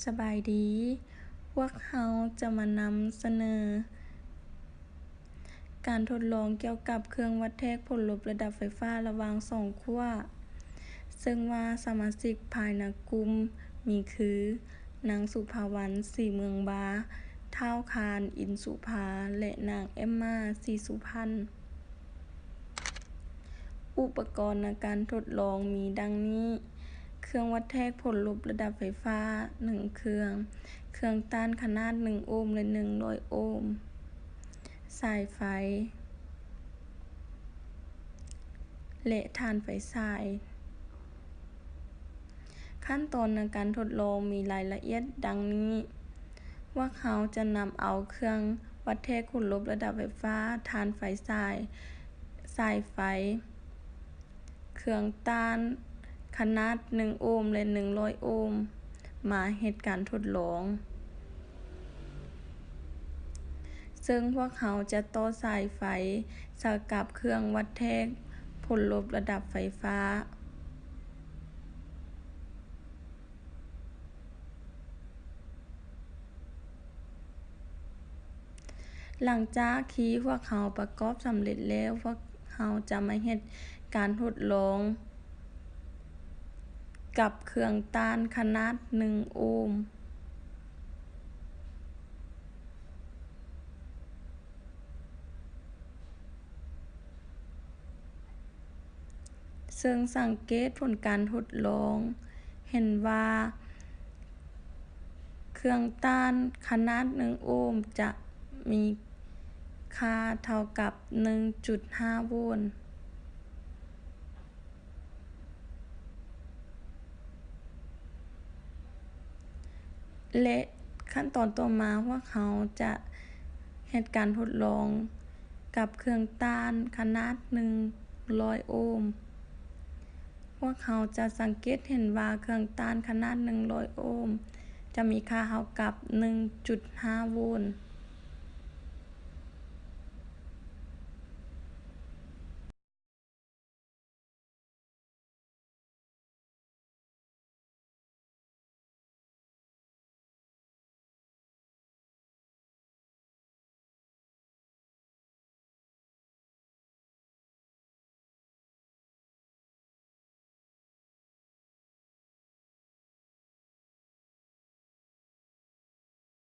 ສະບາຍດີ, ພວກເຮົາຈະມານຳສະເໜີການທົດລອງກ່ຽວກັບເຄື່ອງວັດແທກຜົນລົບລະດັບໄຟຟ້າລະຫວ່າງສອງຂົ້ວ, ເຊິ່ງວ່າສະມາຊິກພາຍໃນກຸ່ມມີຄື ນາງສຸພາວັນ ສີເມືອງບາ, ທ້າວຄານ ອິນສຸພາ ແລະ ນາງເອັມມາ ສີສຸພັນ. ອຸປະກອນໃນການທົດລອງມີດັ່ງນີ້, ເຄື່ອງວັດແທກຜົນລົບລະດັບໄຟຟ້າໜຶ່ງເຄື່ອງ, ເຄື່ອງຕ້ານຂະໜາດໜຶ່ງໂອມ ແລະ ໜຶ່ງຮ້ອຍໂອມ, ສາຍໄຟ ແລະ ຖ່ານໄຟສາຍ. ຂັ້ນຕອນໃນການທົດລອງມີລາຍລະອຽດດັ່ງນີ້, ພວກເຮົາຈະນຳເອົາເຄື່ອງວັດແທກຜົນລົບລະດັບໄຟຟ້າ, ຖ່ານໄຟສາຍ, ສາຍໄຟ, ເຄື່ອງຕ້ານຂະໜາດໜຶ່ງໂອມ ແລະ ໜຶ່ງຮ້ອຍໂອມ ມາເຮັດການທົດລອງ. ເຊິ່ງພວກເຮົາຈະຕໍ່ສາຍໄຟໃສ່ກັບເຄື່ອງວັດແທກຜົນລົບລະດັບໄຟຟ້າ. ຫຼັງຈາກທີ່ພວກເຮົາປະກອບສຳເລັດແລ້ວ, ພວກເຮົາຈະມາເຮັດການທົດລອງ ກັບເຄື່ອງຕ້ານຂະໜາດໜຶ່ງໂອມ, ເຊິ່ງສັງເກດຜົນການທົດລອງເຫັນວ່າ ເຄື່ອງຕ້ານຂະໜາດໜຶ່ງໂອມຈະມີຄ່າເທົ່າກັບໜຶ່ງຈຸດຫ້າໂວນ. ແລະ ຂັ້ນຕອນຕໍ່ມາ, ພວກເຮົາຈະເຮັດການທົດລອງກັບເຄື່ອງຕ້ານຂະໜາດໜຶ່ງຮ້ອຍໂອມ. ພວກເຮົາຈະສັງເກດເຫັນວ່າເຄື່ອງຕ້ານຂະໜາດໜຶ່ງຮ້ອຍໂອມຈະມີຄ່າເທົ່າກັບໜຶ່ງຈຸດຫ້າໂວນ.